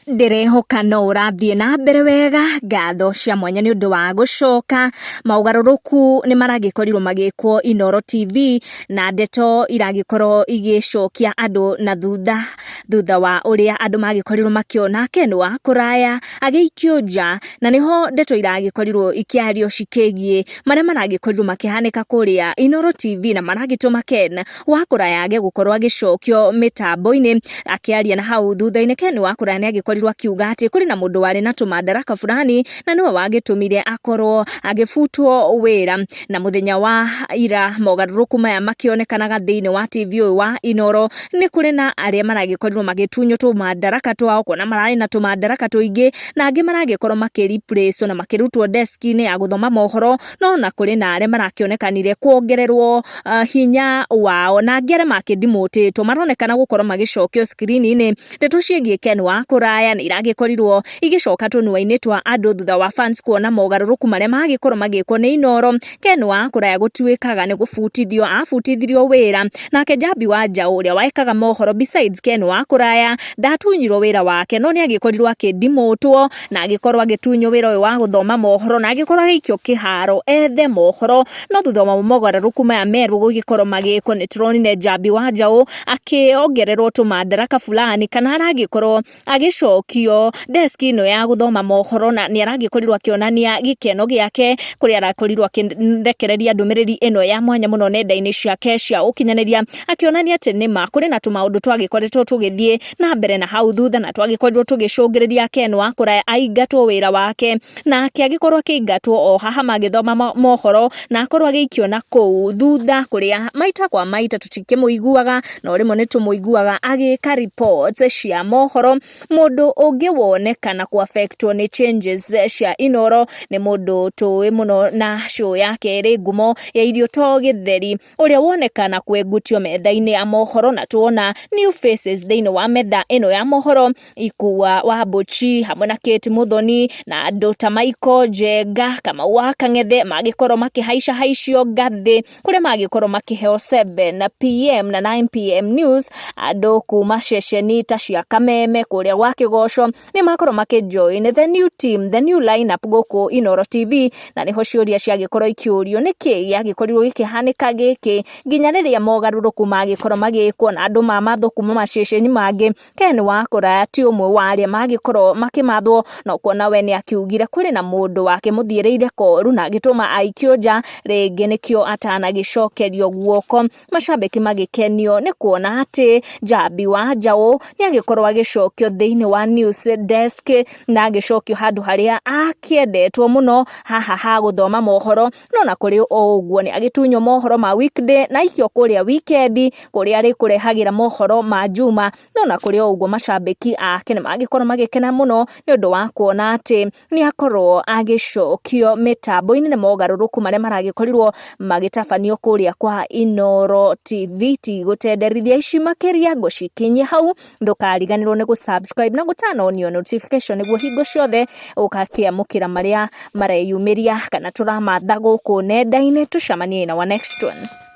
Ndĩrehoka no ũrathiĩ na mbere wega, ngatho cia mwanya nĩ ũndũ wa gũcoka. Maũgarũrũku nĩ maragĩkorirwo magĩkwo Inooro TV na ndeto iragĩkorwo igĩcokia andũ na thutha, thutha wa ũrĩa andũ magĩkorirwo makĩona Ken wa Kũraya agĩikio nja, na nĩho ndeto iragĩkorirwo ikĩario cikĩgiĩ marĩa maragĩkorirwo makĩhanĩka kũrĩa Inooro TV na maragĩtũma Ken wa Kũraya age gũkorwo agĩcokio mĩtambo-inĩ. Akĩaria na hau thutha-inĩ, Ken wa Kũraya nĩ agĩkorirwo akiuga atĩ kũrĩ na mũndũ warĩ na tũmandaraka fulani na nĩwe wagĩtũmire akorwo agĩbutwo wĩra. Na mũthenya wa ira mogarũrũku maya makĩonekanaga thĩinĩ wa TV ũyũ wa Inooro, nĩ kũrĩ na arĩa maragĩkorirwo magĩtunywo tũmandaraka twao kuona mararĩ na tũmandaraka tũingĩ, na angĩ maragĩkorwo makĩ replace na makĩrutwo desk-inĩ ya gũthoma mohoro. No ona kũrĩ na arĩa marakĩonekanire kuongererwo hinya wao, na angĩ arĩa makĩndimũtĩtwo maronekana gũkorwo magĩcokio screen-inĩ. Ndeto ciĩgiĩ Ken wa Kũraya nĩ iragĩkorirwo igĩcoka tũnua-inĩ twa andũ thutha wa fans kuona mogarũrũku marĩa magĩkorwo magĩkwo nĩ Inooro. Ken wa Kũraya gũtuĩkaga nĩ gũbutithio abutithirio wĩra, nake Njambi wa Njaũ ũrĩa wekaga mohoro besides Ken wa Kũraya ndatunyirwo wĩra wake, no nĩ agĩkorirwo akĩndimũtwo na agĩkorwo agĩtunywo wĩra ũyũ wa gũthoma mohoro na agĩkorwo agĩikio kĩharo ethe mohoro. No thutha wa mogarũrũku maya merũ gũgĩkorwo magĩkwo, nĩ tũronire Njambi wa Njaũ akĩongererwo tũmandaraka fulani kana aragĩkorwo agĩcokio desk ĩno ya gũthoma mohoro, na nĩ aragĩkorirwo akĩonania gĩkeno gĩake kũrĩa arakorirwo akĩrekereria ndũmĩrĩri ĩno ya mwanya mũno nenda-inĩ ciake cia ũkinyanĩria, akĩonania atĩ nĩma kũrĩ na tũmaũndũ twagĩkoretwo tũgĩthiĩ na mbere na hau thutha na twagĩkorirwo tũgĩcũngĩrĩria Ken wa Kũraya aingatwo wĩra wake, nake agĩkorwo akĩingatwo o haha magĩthoma mohoro na akorwo agĩikio na kũu thutha kũrĩa maita kwa maita tũtikĩmũiguaga, no rĩmwe nĩ tũmũiguaga agĩka reports cia mohoro. Mũndũ ũngĩ wonekana kũ affectwo nĩ changes cia Inooro nĩ mũndũ tũĩ mũno na show yake ĩrĩ ngumo ya irio to gĩtheri, ũrĩa wonekana kwengutio metha-inĩ ya mohoro, na tuona new faces thĩinĩ wa metha ĩno ya mohoro, Ikua wa Mbuchi hamwe na Kate Muthoni na andũ ta Michael Njenga, Kamau wa Kang'ethe magĩkorwo makĩhaica haicio ngathĩ kũrĩa magĩkorwo makĩheo 7 p.m. na 9 p.m. news. Andũ kuma ceceni ta cia Kameme kũrĩa gwa Kĩgoco nĩ makorwo makĩ join the new team, the new lineup gũkũ Inooro TV, na nĩho ciũria ciagĩkorwo ikĩũrio nĩkĩ gĩagĩkorirwo gĩkĩhanĩka gĩkĩ nginya rĩrĩa mogarũrũku magĩkorwo magĩkwo na andũ mamathwo kuma maceceni mangĩ. Ken wa Kũraya ti ũmwe wa arĩa magĩkorwo makĩmathwo, no kuona we nĩ akiugire kũrĩ na mũndũ wakĩmũthiĩrĩire koru na agĩtũma aikio nja rĩngĩ, nĩkĩo atanagĩcokerio guoko. Macambĩki magĩkenio nĩ kuona atĩ Njambi wa Njaũ nĩ agĩkorwo agĩcokio thĩinĩ wa news desk na agĩcokio handũ harĩa akĩendetwo mũno haha ha gũthoma mohoro. No na kũrĩ o ũguo, nĩ agĩtunywo mohoro ma weekday na aikio kũrĩa weekend kũrĩa arĩkũrehagĩra mohoro ma Juma. No na kũrĩ o ũguo, macambĩki ake nĩ magĩkorwo magĩkena mũno nĩ ũndũ wa kuona atĩ nĩ akorwo agĩcokio mĩtambo-inĩ nĩ mogarũrũku marĩa maragĩkorirwo magĩtabanio kũrĩa kwa Inooro TV. Ti gũtenderithia ici makĩria, ngũcikinyia hau. Ndũkariganĩrwo nĩ gũ-subscribe na gũ-turn on your notification nĩguo hingo ciothe ũgakĩamũkĩra marĩa mareyumĩria kana tũramatha gũkũ nenda-inĩ. Tũcemanie na our next one.